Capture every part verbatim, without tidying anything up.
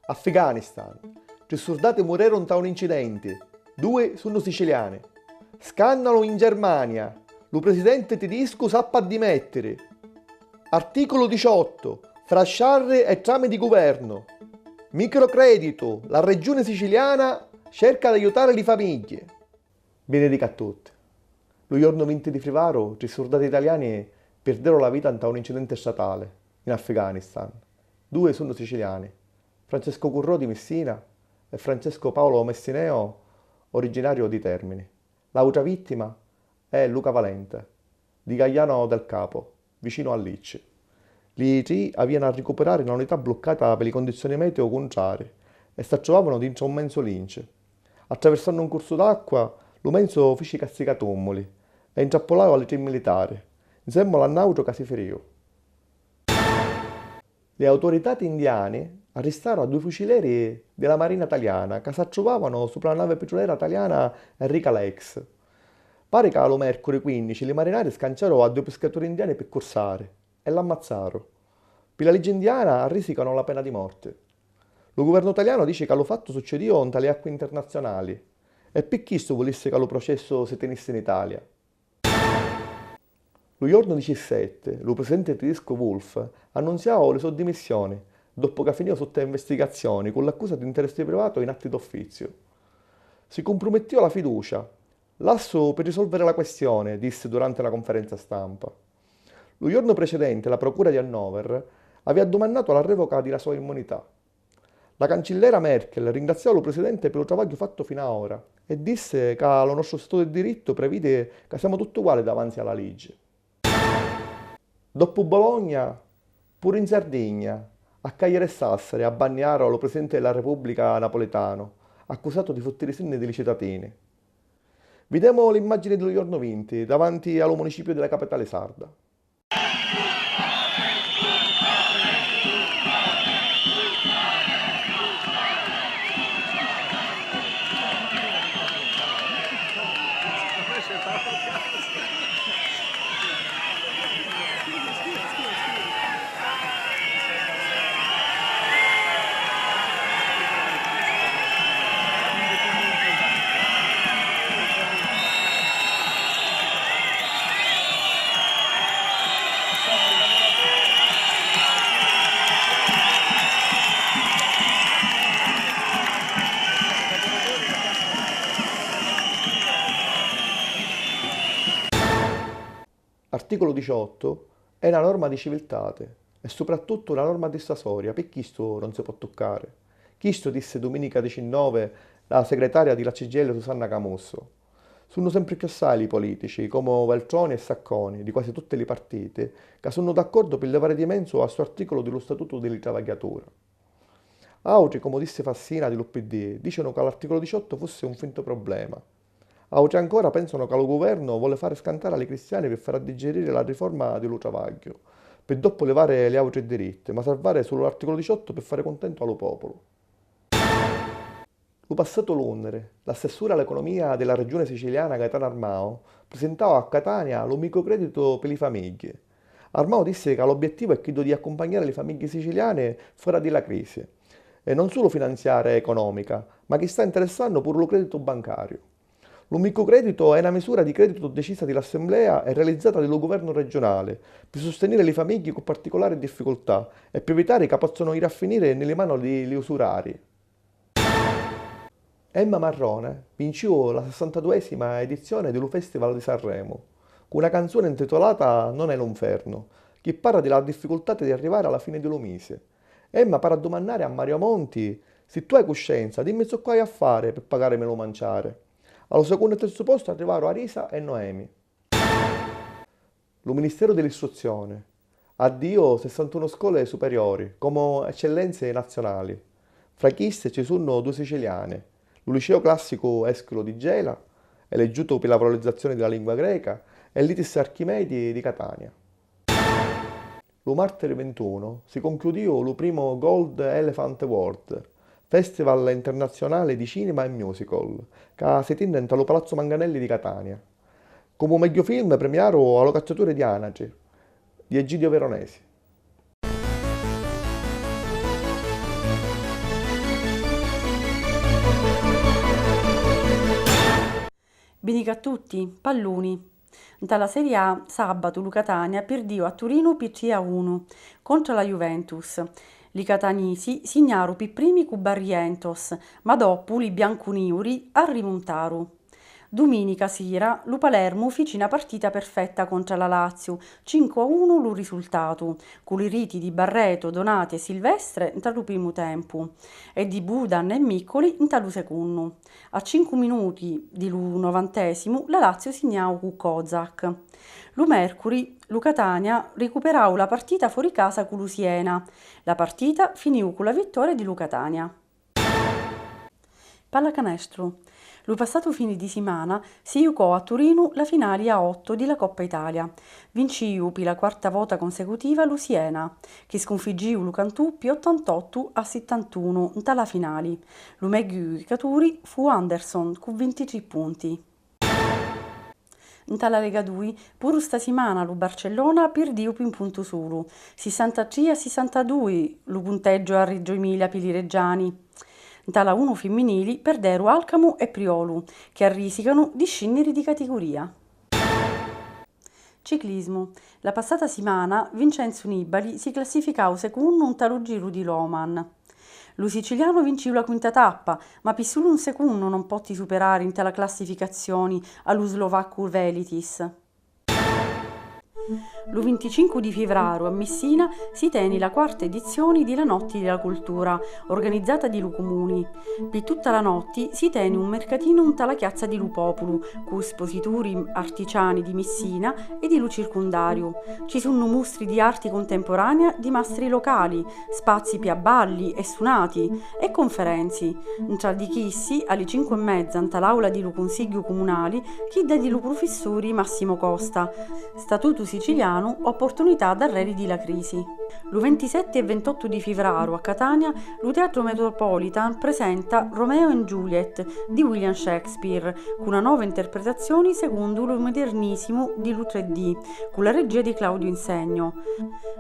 Afghanistan. Tri surdati mureru nta un incidenti, dui sunnu siciliani. Scannalu in Germania, lu presidenti tidiscu s'appi a dimettiri. Articulu diciottu, fra sciarri e trami di guvernu. Microcreditu, la regioni siciliana cerca d'aiutari li famigghie. Benedica a tutti. Lu jornu vinti di frivaru, tri surdati italiani pirderu la vita nta un incidenti stratali, in Afghanistan. Dui sunnu siciliani, Francesco Currò di Missina e Francesco Paolo Messineo, originariu di Termini. L'autra vittima è Luca Valente, di Gagliano del Capo, vicinu a Licci. Li tri avianu a ricupirari na unità bluccata pi li condizioni meteo cuntrari e s'attruvavanu dintra un menzu linci. Attraversannu un cursu d'acqua, lu menzu fici cassicatummuli e intrappulau a li tri militari, nsemmula a n'autru ca si firiu. Li autoritati indiani arristaru a dui fucileri di la marina taliana ca s'attruvavanu supra la navi pitrulera taliana Enrica Lex. Pari ca lu mercuri quinnici li marinari scanciaru a dui piscaturi indiani pi cursari e l'ammazzaru. Pi la liggi indiana arrisicanu la pena di morti. Lu guvernu talianu dici ca lu fattu succidìu nta li acqui internazziunali e pi chistu vulissi ca lu processu si tinissi in Italia. Lu jornu dicisetti, lu presidenti tidiscu Wulff annunziau li so dimissioni, doppu ca finìu sutta investigazzioni cu l'accusa di interessi privatu in atti d'uffiziu. Si cumprumittìu a la fiducia. Lassu pi risolviri la questioni, dissi duranti na cunferenza stampa. Lu jornu precedenti la procura di Hannover avìa addumannatu la revoca di la so immunità. La cancillera Merkel ringraziau lu presidenti pi lu travagghiu fattu finu a ora e dissi ca lu nostru statu di dirittu previdi ca semu tutti uguali davanzi a la liggi. Doppu Bologna, puru in Sardigna, a Cagliari e Sassari abbanniaru a lu presidenti di la Repubblica Napolitano, accusatu di futtirisinni di li citatini. Videmu l'immagini di lu jornu vinti davanti a lu municipiu di la capitali sarda. Articulu diciottu, è na norma di civiltati e suprattuttu na norma dissuasoria, pi chistu non si pò tuccari. Chistu dissi duminica dicinnovi la segretaria di la C G I L Susanna Camusso. Sunnu sempri cchiù assai li politici, comu Veltroni e Sacconi, di quasi tutti li partiti, ca sunnu d'accordu pi livari di menzu a stu articulu di lu statutu di li travagghiatura. Autri, comu dissi Fassina di l'U P D, dicinu ca l'articulu diciottu fussi un fintu problema. Autri ancora pensanu ca lu guvernu voli fari scantari a li cristiani pi fari addiggeriri la riforma di lu travagghiu, pi doppu livari li autri diritti, ma sarvari sulu l'articulu diciottu pi fari cuntentu a lu populu. Lu passatu lunniri, l'assessuri a l'economia di la regioni siciliana Gaetano Armao prisintau a Catania lu micrucreditu pi li famigghi. Armao dissi ca l'obiettivu è chiddu di accumpagnari li famigghi siciliani fora di la crisi, e non sulu finanziaria e economica, ma chi sta interessannu puru lu creditu bancariu. Lu micrucreditu è na misura di creditu dicisa di l'Assemblea e realizzata di lu guvernu regionali pi susteniri li famigghi cu particulari difficultà e pi evitari ca pozzanu iri a finiri nni li manu di li usurarii. Emma Marrone vinciu la sessantaduesima edizioni di lu Festival di Sanremu cu na canzuni ntitulata Non è l'unfernu, chi parra di la difficultati di arrivari a la fini di lu misi. Emma pari a dumannari a Mario Monti: "Si tu hai cuscenza, dimmi zoccu hai a fari pi pagarimi lu manciari." A lu secunnu e terzu postu arrivaru Arisa e Noemi. Lu Ministeru di l'Istruzzioni. Addiu sessantunu scoli superiori comu eccellenzi nazziunali. Fra chisti ci sunnu dui siciliani, lu Liceu Classicu Eschiulu di Gela, eleggiutu pi la valorizzazioni di la lingua greca, e l'Itis Archimedi di Catania. Lu martiri vintunu si concludìu lu primu Gold Elephant Award, Festival internazziunali di cinema e musical, ca si tinni nta lu Palazzu Manganelli di Catania. Comu megghiu film premiaru a Lu cacciaturi di anatri, di Egidio Veronesi. Binnicca a tutti, palluni. Nta la Serie A, sabatu lu Catania pirdiu a Turinu pi tri a unu contra la Juventus. Li catanisi signaru pi primi cu Barrientos, ma doppu li biancuniuri arrimuntaru. Duminica sira lu Palermu fici na partita perfetta contra la Lazio, cincu a unu lu risultatu, cu li riti di Barreto, Donati e Silvestre nta lu primu tempu e di Budan e Miccoli nta lu secunnu. A cincu minuti di lu novantesimu la Lazio signau cu Kozak. Lu mercuri lu Catania ricuperau la partita fori casa cu lu Siena. La partita finiu cu la vittoria di lu Catania. Pallacanestru. Lu passatu fini di simana si jucò a Turinu la finali a ottu di la Coppa Italia. Vinciu pi la quarta vota consecutiva lu Siena, chi scunfiggiu lu Cantù pi ottantottu a sittantunu nta la finali. Lu megghiu jucaturi fu Anderson cu vintitrì punti. Nta la Lega dui, puru sta simana lu Barcellona pirdiu pi un puntu sulu, sissantatrì a sissantadui lu punteggio a Reggio Emilia pi li reggiani. Nta la unu fimminili perderu Alcamu e Priolu, chi arrisicanu di scinniri di catiguria. Ciclismu. La passata simana Vincenzu Nibali si classificau secunnu nta lu giru di l'Oman. Lu sicilianu vinciu la quinta tappa, ma pi sulu un secunnu non potti superari nta la classificazzioni a lu slovaccu Velitis. Lu vinticincu di fivraru a Missina si teni la quarta edizzioni di la Notti di la Cultura, organizzata di lu Cumuni. Pi tutta la notti si teni un mercatinu nta la Chiazza di lu Populu, cu sposituri articiani di Missina e di lu circundariu. Ci sunnu mustri di arti cuntemporanea di mastri locali, spazi pi abballi e sunati e conferenzi. Ntra di chissi, a li cincu e mezza nta l'aula di lu Cunsigghiu Cumunali, chidda di lu prufissuri Massimo Costa, Statutu sicilianu, opportunità d'arreri di la crisi. Lu ventisette e ventottu di fivraru a Catania lu Teatru Metropolitan presenta Romeo and Juliet di William Shakespeare, cu na nova interpretazzioni secunnu lu mudernisimu di lu tre D, cu la reggia di Claudio Insegno.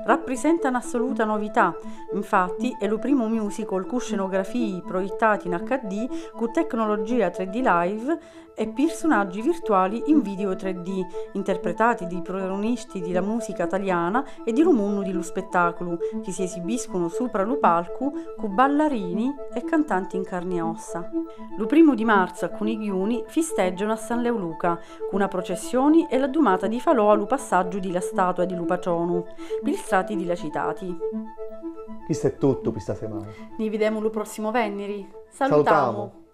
Rapprisenta n'assoluta novità, nfatti è lu primu musical cu scenografii proittati in H D cu tecnologia tre D live e pirsunaggi virtuali in video tre D, interpretati di protagunisti di la musica taliana e di lu munnu di lu spettaculu, chi si esibiscunu supra lu palcu cu ballarini e cantanti in carni e ossa. Lu primu di marzu a Cunigghiuni fisteggianu a San Leuluca, cu na processioni e l'addumata di falò a lu passaggiu di la statua di lu patronu, pi li strati di la citati. Chistu è tuttu pi sta simana. Ni videmu lu prossimu venniri. Salutamu. Salutamu.